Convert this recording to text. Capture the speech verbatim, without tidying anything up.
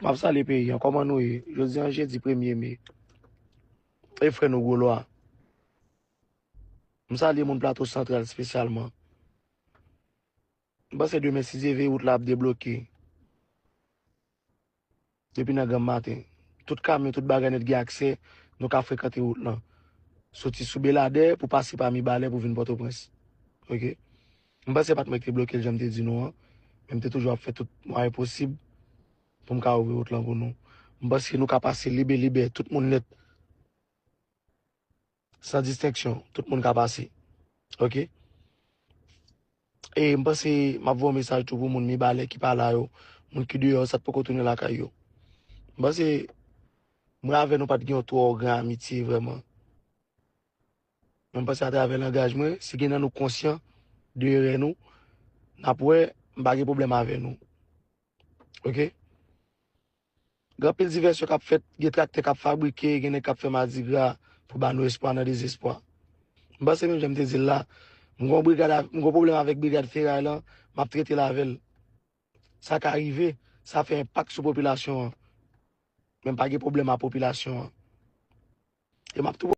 M ap salye peyi an. Kòman nou ye? Jodi an jedi premye me. E frè nou Gwo Lwa. M salye moun Plato Santral espesyalman. M panse demen, si Dye vle, wout la ap debloke. Depi nan granm maten. Tout kamyon, tout bagay nèt gen aksè, nou ka frekante wout lan. Soti sou Beladè pou pase pa Mibalè pou vin Pòtoprens. Oke? M panse pa t mwen ki te bloke l, jan m te di nou an. Men m te toujou ap fè tout mwayen posib pou m ka ouvri wout lan pou nou. M panse nou ka pase libe, libe, tout moun nèt. San distenksyon, tout moun ka pase. Oke? E m panse m ap voye yon mesaj tou pou moun Mibalè ki pa la yo, moun ki deyò, sa t poko tounen lakay yo. M panse mwen avè nou pa t gen yon twò gran amitye vrèman. Men m panse atravè langaj mwen, si gen nan nou konsyan de erè nou, n ap wè m pa gen pwoblèm avè nou. Oke? Gen anpil divèsyon k ap fèt, gen traktè k ap fabrike, gen nèg k ap fè madigra pou ba nou espwa nan dezespwa. M panse menm jan m te di l la, m gon brigad, m gon pwoblèm avèk brigad feray lan, m ap trete l avè l. Sa ka rive, sa fè enpak sou popilasyon an. Men m pa gen pwoblèm ak popilasyon an. E m ap tou